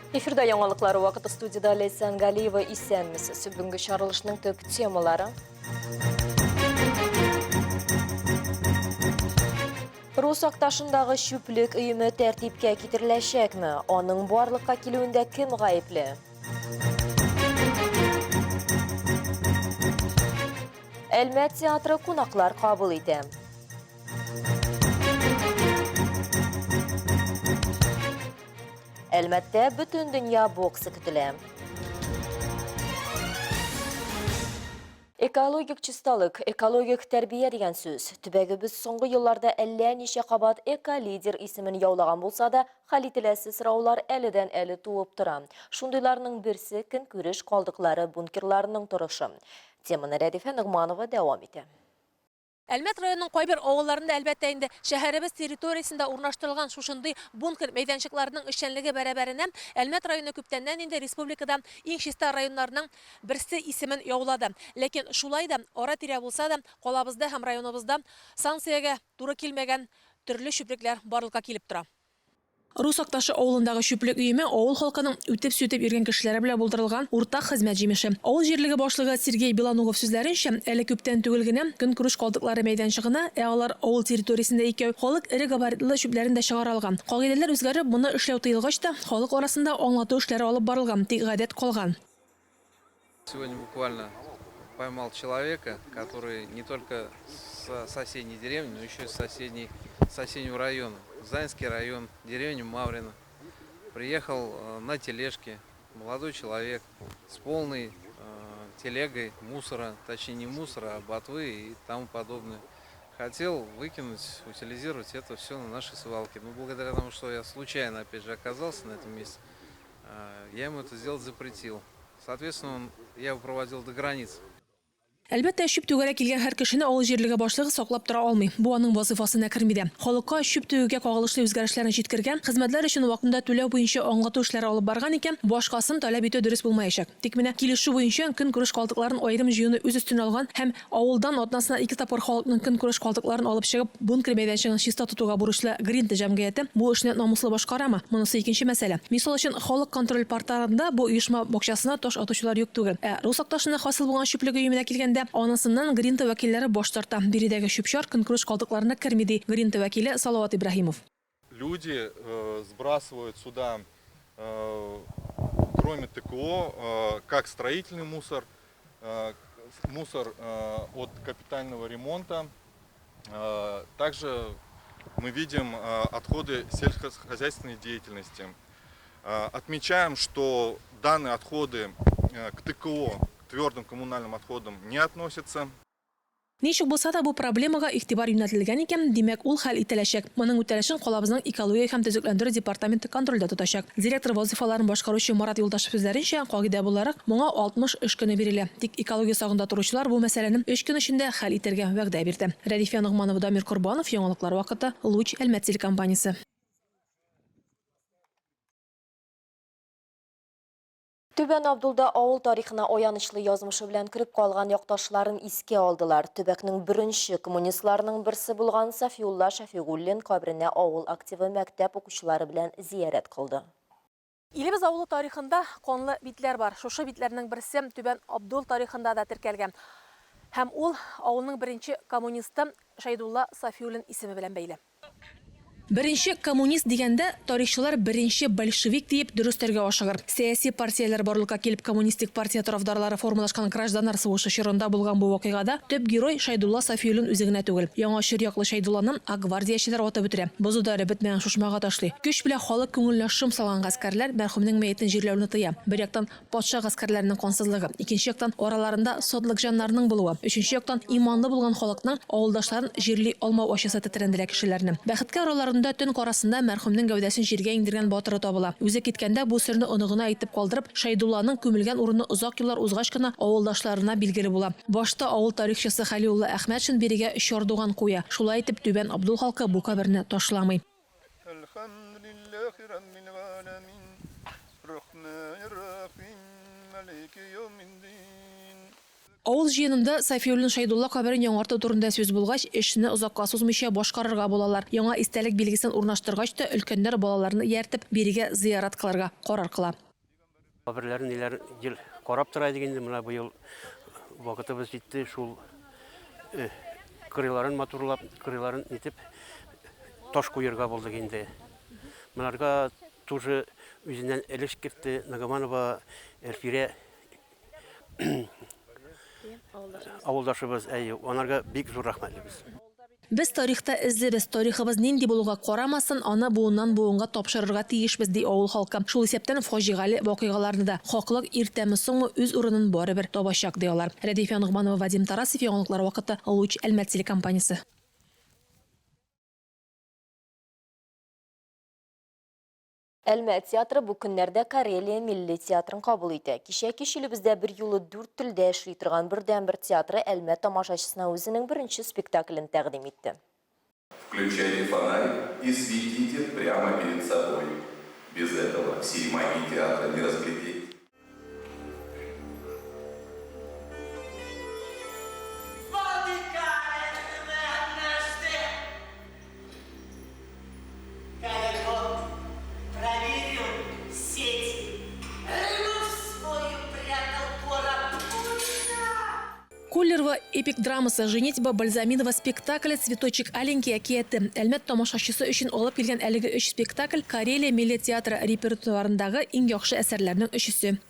Эфирда яңалыклар вакыты студияда Ләйсән Галиева исәнмесез. Бүгенге чарылышның төп темалары. Рус Акташындагы чүплек өеме тәртипкә китереләчәкме? Аның барлыкка килүендә кем гаепле? Әлмәт театры кунаклар кабул итә. Әлмәттә бөтен дөнья боксы көтелә. Экологик чисталык, экологик тәрбия дигән сүз. Төбәгебез соңгы елларда әллә ничә кабат эко-лидер исемен яулаган булса да, хәл ителәсе сораулар әледән-әле туып тора. Шундыйларның берсе көнкүреш калдыклары бункерларының торышы. Теманы Рәдифә Ногманова дәвам итә. Әлмәт районының кайбер авылларында, әлбәттә инде, шәһәребез территориясендә урнаштырылган шушындый бункер мәйданчыкларының эшчәнлеге бәрабәренә Әлмәт районы күптәннән инде республикада иң чиста районнарның берсе исемен яулады. Ләкин шулай да, ара-тирә булса да, калабызда һәм районыбызда санкциягә туры килмәгән төрле чүплекләр барлыкка килеп тора. Рус Акташы авылындагы чүплек өеме авыл халкының үтеп-сүтеп йөргән кешеләре белән булдырылган уртак хезмәт җимеше. Авыл җирлеге башлыгы Сергей Белоногов сүзләренчә, әле күптән түгел генә көнкүреш калдыклары мәйданчыгына, ә алар авыл территориясендә икәү, халык эре габаритлы чүпләрен дә чыгара алган. Кагыйдәләр үзгәреп, моны эшләү тыелгач та, халык арасында аңлату эшләре алып барылган, тик гадәт калган. Сегодня буквально поймал человека, который не только с соседней деревни, но еще и с соседней, соседнего района. Заинский район, деревня Маврина. Приехал э, на тележке молодой человек с полной э, телегой мусора, точнее не мусора, а ботвы и тому подобное. Хотел выкинуть, утилизировать это все на нашей свалке. Но благодаря тому, что я случайно опять же оказался на этом месте, э, я ему это сделать запретил. Соответственно, он, я его проводил до границ. Әлбәттә, чүп түгәргә килгән һәр кешене авыл җирлеге башлыгы саклап тора алмый. Бу аның вазыйфасына керми дә. Халыкка чүп түгүгә кагылышлы үзгәрешләрне җиткергән, хезмәтләр өчен вакытында түләү буенча аңлату эшләре алып барган икән, башкасын таләп итү дөрес булмаячак. Тик менә килешү буенча көнкүреш калдыкларын аерым җыюны үз өстенә алган һәм Авылдан атнасына ике тапкыр халыкның көнкүреш калдыкларын алып чыгып, бункер мәйданчыгын чиста тотуга бурычлы Гринта җәмгыяте бу эшне намуслы башкарамы? Монысы икенче мәсьәлә. Мисал өчен, Халык контроль порталында бу оешма бакчасына таш атучылар юк түгел. Ә Рус Акташында хасил булган чүплек өеменә килгәндә, анысыннан Гринта вәкилләре баш тарта. Биредәге чүп-чар көнкүреш калдыкларына керми, ди Гринта вәкиле Салават Ибраһимов. Люди сбрасывают сюда, кроме ТКО, как строительный мусор, мусор от капитального ремонта. Также мы видим отходы сельскохозяйственной деятельности. Отмечаем, что данные отходы к ТКО, к твердым коммунальным отходам не относятся. Ничек булса да бу проблемага игътибар юнәлтелгән икән, димәк, ул хәл ителәчәк. Моның үтәлешен калабызның экология һәм төзекләндерү департаменты контрольдә тотачак. Директор вазыйфаларын башкаручы Марат Юлдашев сүзләренчә, кагыйдә буларак, моңа 60 эш көне бирелә. Тик экология сагында торучылар бу мәсьәләне өч көн эчендә хәл итәргә вәгъдә бирде. Рәдифә Ногманова, Дамир Корбанов, Яңалыклар вакыты, Луч, Әлмәт телекомпаниясе. Түбән Абдулда авыл тарихына аянычлы язмышы белән кереп калган якташларын искә алдылар. Төбәкнең беренче коммунистларының берсе булган Сафиулла Шәфигуллин каберенә авыл активы мәктәп укучылары белән зиярәт кылды. Илебез авылы тарихында канлы битләр бар. Шушы битләрнең берсе Түбән Абдул тарихында да теркәлгән. Һәм ул авылның беренче коммунисты Шәйдулла Сафиуллин исеме белән бәйле. Беренче коммунист дигәндә, тарихчылар беренче большевик диеп дөрестәргә ашыгыр. Сәяси партияләр барлыкка килеп коммунистик партия тарафдарлары формалашкан гражданнар сугышы чорында булган бу вакыйгада төп герой Шәйдулла Сафиуллин үзе генә түгел. Яңа чор яклы Шәйдулланы акгвардиячеләр атып үтерә, бозы да эреп бетмәгән шушмага ташлый. Көч белән халык күңеленә шом салган гаскәрләр мәрхүмнең мәетен җирләүне тыя. Бер яктан, Патша гаскәрләренең кансызлыгы, икенче яктан, араларында сатлыкҗаннарның булуы, өченче яктан, иманлы булган халыкның авылдашларын җирли алмау ачысы тетрәндерә кешеләрне. Бәхеткә, араларында төн карасында мәрхүмнең гәүдәсен җиргә иңдергән батыры табыла. Үзе киткәндә бу серне оныгына әйтеп калдырып, Шәйдулланың күмелгән урыны озак еллар узгач кына авылдашларына билгеле була. Башта авыл тарихчысы Хәлиулла Әхмәтшин бирегә чардуган куя. Шулай итеп, Түбән Абдул халкы бу каберне ташламый. Әлхәмдүлилләһи раббил галәмин, рахманир рахим, малики яумиддин. Авыл җыенында Сафиуллин Шәйдулла каберен яңарту турында сүз булгач, эшне озакка сузмыйча башкарырга булалар. Яңа истәлек билгесен урнаштыргач та, өлкәннәр балаларны ияртеп, бирегә зыярат кылырга карар кыла. Каберләрен ниләр гел карап тора идек инде, менә быел вакытыбыз җитте, шул кырыйларын матурлап, кырыйларын итеп таш куерга булдык инде. Монарга тоже үзеннән өлеш кертте Нагаманова Әлфирә авылдашыбыз, әйе, анарга бик зур рәхмәтлебез. Без тарихта эзлебез, тарихыбыз нинди булуга карамасын, аны буыннан-буынга тапшырырга тиешбез, ди авыл халкы. Шул исәптән фаҗигале вакыйгаларны да. Хаклык иртәме-соңмы үз урынын барыбер табачак, ди алар. Рәдифә Ногманова, Вадим Тарасов, Яңалыклар вакыты, Луч, Әлмәт телекомпаниясе. Әлмәт театры бу көннәрдә Карелия милли театрын кабул итә. Кичә кич илебездә берьюлы дүрт телдә эшли торган бердәнбер театры Әлмәт тамашачысына үзенең беренче спектаклен тәкъдим итте. Включайте фонарь и светите прямо перед собой. Без этого всей магии театра не разглядеть. Коллерова эпик драмасы Женитьба Бальзаминова спектакле Цветочек аленький әкияте. Әлмәт тамашачысы өчен алып килгән әлеге өч спектакль Карелия милли театры репертуарындагы иң яхшы әсәрләрнең өчесе.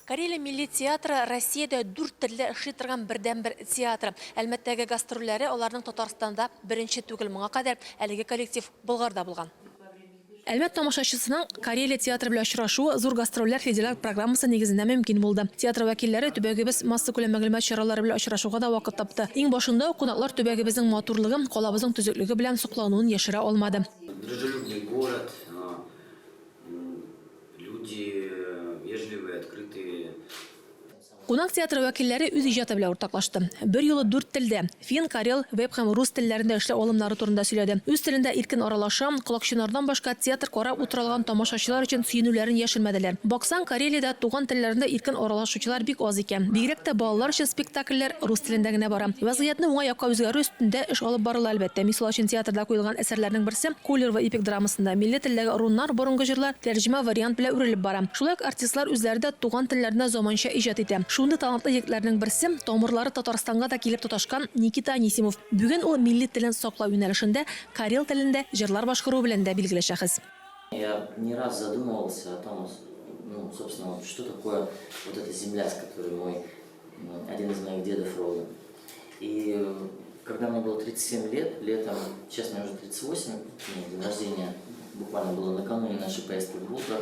Карелия милли театры Россиядә дүрт телдә эшли торган бердәнбер театр. Әлмәттәге гастрольләре аларның Татарстанда беренче түгел. Моңа кадәр әлеге коллектив Болгарда булган. Әлмәт тамашачысының Карелия театры белән очрашуы Зур гастрольләр федераль программасы нигезендә мөмкин булды. Театр вәкилләре төбәгебез массакүләм мәгълүмат чаралары белән очрашуга да вакыт тапты. Иң башында ук кунаклар төбәгебезнең матурлыгы, калабызның төзеклеге белән соклануын яшерә алмады. Дружелюбный город, люди вежливые, открытые. Кунак театры вәкилләре үз иҗаты белән уртаклашты. Берьюлы дүрт телдә, фин, карел, веб һәм рус телләрендә эшләү алымнары турында сөйләде. Үз телендә иркен аралаша, колакчыннардан башка театр карап утыра алган тамашачылар өчен сөенүләрен яшермәделәр. Баксаң, Карелиядә туган телләрендә иркен аралашучылар бик аз икән. Бигрәк тә балалар өчен спектакльләр рус телендә генә бара. Вәзгыятьне уңай якка үзгәрү өстендә эш алып барыла, әлбәттә. Мисал өчен, театрда куелган әсәрләрнең берсе, Кулерва эпик драмасында милли телдәге руннар, борынгы җырлар тәрҗемә вариант белән үрелеп бара. Шулай ук артистлар үзләре дә туган телләрендә заманча иҗат итә. Шундый талантлы егетләрнең берсе, тамырлары Татарстанга да килеп тоташкан Никита Анисимов. Бүген ул милли телен саклау юнәлешендә карел телендә җырлар башкаруы белән дә билгеле шәхес. Я не раз задумывался о том, ну, собственно, вот что такое вот эта земля, с которой мой, один из моих дедов родом. И когда мне было 37 лет, летом, сейчас мне уже 38, день рождения буквально было накануне нашей поездки в Булгар,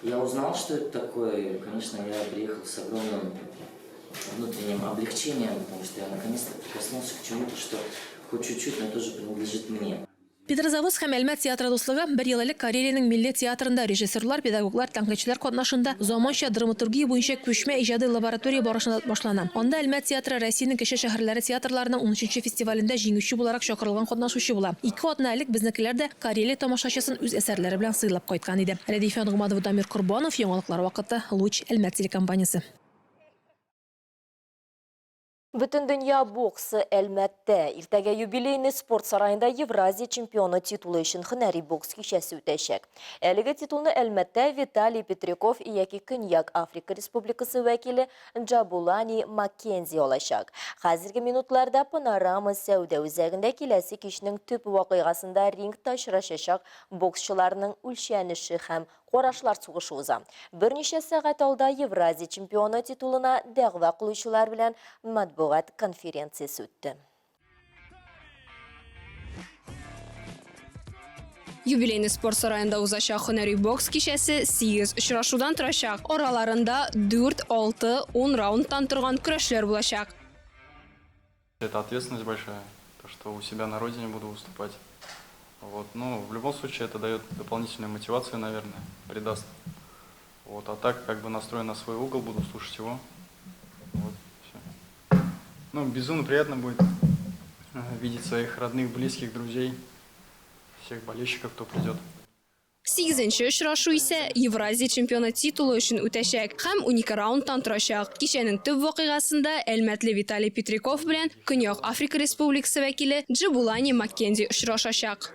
я узнал, что это такое, и, конечно, я приехал с огромным внутренним облегчением, потому что я наконец-то прикоснулся к чему-то, что хоть чуть-чуть, но тоже принадлежит мне. Петрозаводск һәм Әлмәт театры дуслыгы бер ел элек Карелиянең милли театрында режиссерлар, педагоглар, тәнкыйтьчеләр катнашында заманча драматургия буенча күчмә иҗади лаборатория барышында башлана. Анда Әлмәт театры Россиянең кече шәһәрләре театрларының унөченче фестивалендә җиңүче буларак чакырылган катнашучы була. Ике атна элек безнекеләр дә Карелия тамашачысын үз әсәрләре белән сыйлап кайткан иде. Рәдифә Ногманова, Дамир Корбанов, Яңалыклар вакыты, Луч, Әлмәт телекомпаниясе. Бөтендөнья боксы Әлмәттә. Иртәгә юбилейный спорт сараенда Евразия чемпионы титулы өчен һөнәри бокс кичәсе үтәчәк. Әлеге титулны Әлмәттә Виталий Петряков яки Көньяк Африка Республикасы вәкиле Джабулани Маккензи алачак. Хәзерге минутларда Панорама сәүдә үзәгендә киләсе кичнең төп вакыйгасында рингта очрашачак боксчыларның үлчәнеше һәм Карашлар сугышы уза. Берничә сәгать алда Евразия чемпионы титулына дәгъва кылучылар белән матбугат конференциясе үтте. Юбилейный спорт сараенда узачак һөнәри бокс кичәсе 8 очрашудан торачак. Араларында 4, 6, 10 раундтан торган көрәшләр булачак. Это ответственность большая, то, что у себя на родине буду выступать. Вот. Ну, в любом случае, это дает дополнительную мотивацию, наверное, придаст. Вот. А так, как бы настроен на свой угол, буду слушать его. Вот, все. Ну, безумно приятно будет видеть своих родных, близких, друзей, всех болельщиков, кто придет. Сигезенче очрашу исә Евразия чемпионы титулы өчен үтәчәк һәм 12 раундтан торачак. Кичәнең төп вакыйгасында әлмәтле Виталий Петряков белән Көньяк Африка Республикасы вәкиле Джебулани Маккензи очрашачак.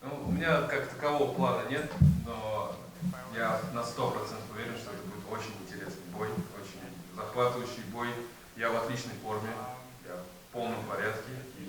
Ну, у меня как такового плана нет, но я на 100% уверен, что это будет очень интересный бой, очень захватывающий бой. Я в отличной форме, я в полном порядке. И...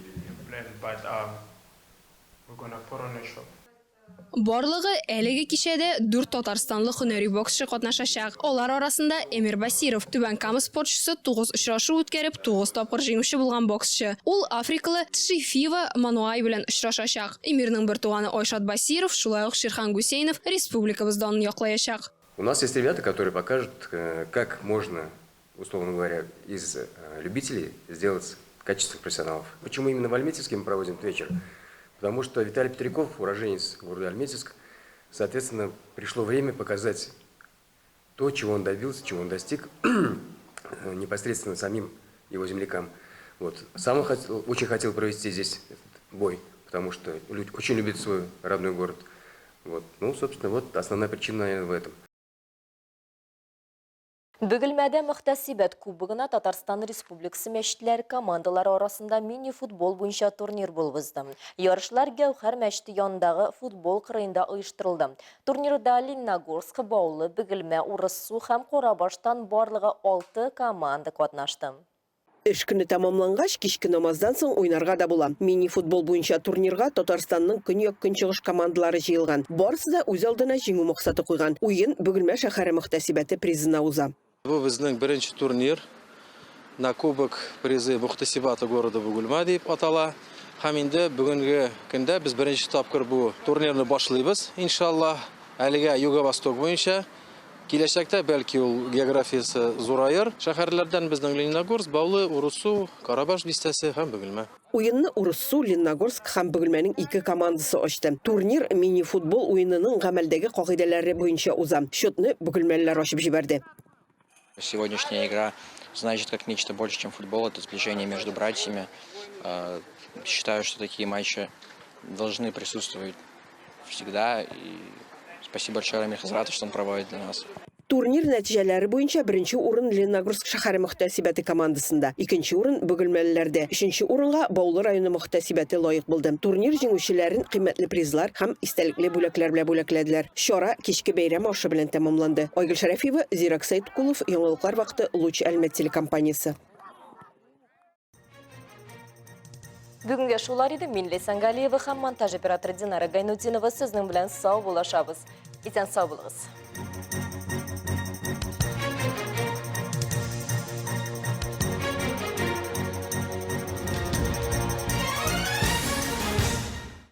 Барлыгы әлеге кичәдә дүрт татарстанлы һөнәри боксчы катнашачак. Алар арасында Эмир Басиров, Түбән Кама спортчысы, тугыз очрашу үткәреп, тугыз тапкыр җиңүче булган боксчы. Ул африкалы Тшифива Мануай белән очрашачак. Эмирның бертуганы Айшат Басиров, шулай ук Ширхан Гусейнов республикабыз данын яклаячак. У нас есть ребята, которые покажут, как можно, условно говоря, из любителей сделать качественных профессионалов. Почему именно в Альметьевске мы проводим этот вечер? Потому что Виталий Петряков, уроженец города Альметьевск, соответственно, пришло время показать то, чего он добился, чего он достиг, непосредственно самим его землякам. Вот. Сам он хотел, очень хотел провести здесь этот бой, потому что очень любит свой родной город. Вот. Ну, собственно, вот основная причина, наверное, в этом. Бөгелмәдә Мөхтәсибәт кубогына Татарстан Республикасы мәчетләре командалары арасында мини-футбол буенча турнир булып узды. Ярышлар Гәүһәр мәчете янындагы футбол кырыенда оештырылды. Турнирда Лениногорск, Баулы, Бөгелмә, Урыссу һәм Карабаштан барлыгы алты команда катнашты. Эш көне тәмамлангач, кичке намаздан соң уйнарга да була. Мини-футбол буенча турнирга Татарстанның көньяк-көнчыгыш командалары җыелган. Барысы да үз алдына җиңү максаты куйган. Уен Бөгелмә шәһәре мөхтәсибәте призына уза. Бу безнең беренче турнир на кубок призы мөхтәсибата города Бугульма дип атала. Һәм инде бүгенге көндә без беренче тапкыр бу турнирны башлыйбыз, иншаллаһ. Әлегә Юго-Восток буенча. Киләчәктә бәлки ул географиясе зураер. Шәһәрләрдән безнең Лениногорск, Баулы, Урыссу, Карабаш бистәсе һәм Бөгелмә. Уенны Урыссу, Лениногорск һәм Бөгелмәнең ике командасы ачты. Турнир мини-футбол уенының гамәлдәге кагыйдәләре буенча уза. Счетны бөгелмәлеләр ачып җибәрде. Сегодняшняя игра значит как нечто больше, чем футбол. Это сближение между братьями. Считаю, что такие матчи должны присутствовать всегда. И спасибо большое Рамиль Хазрату, что он проводит для нас. Турнир нәтиҗәләре буенча беренче урын Лениногорск шәһәре мөхтәсибәте командасында, икенче урын бөгелмәлеләрдә, өченче урынга Баулы районы мөхтәсибәте лаек булды. Турнир җиңүчеләрен кыйммәтле призлар һәм истәлекле бүләкләр белән бүләкләделәр. Чара кичке бәйрәм ашы белән тәмамланды. Айгөл Шәрәфиева, Зирәк Сәеткулов, Яңалыклар вакыты, Луч Әлмәт телекомпаниясе. Бүгенгә шулар иде. Мин Ләйсән Галиева һәм монтаж операторы Динара Гайнутдинова сезнең белән сау булашабыз. Исән сау булыгыз.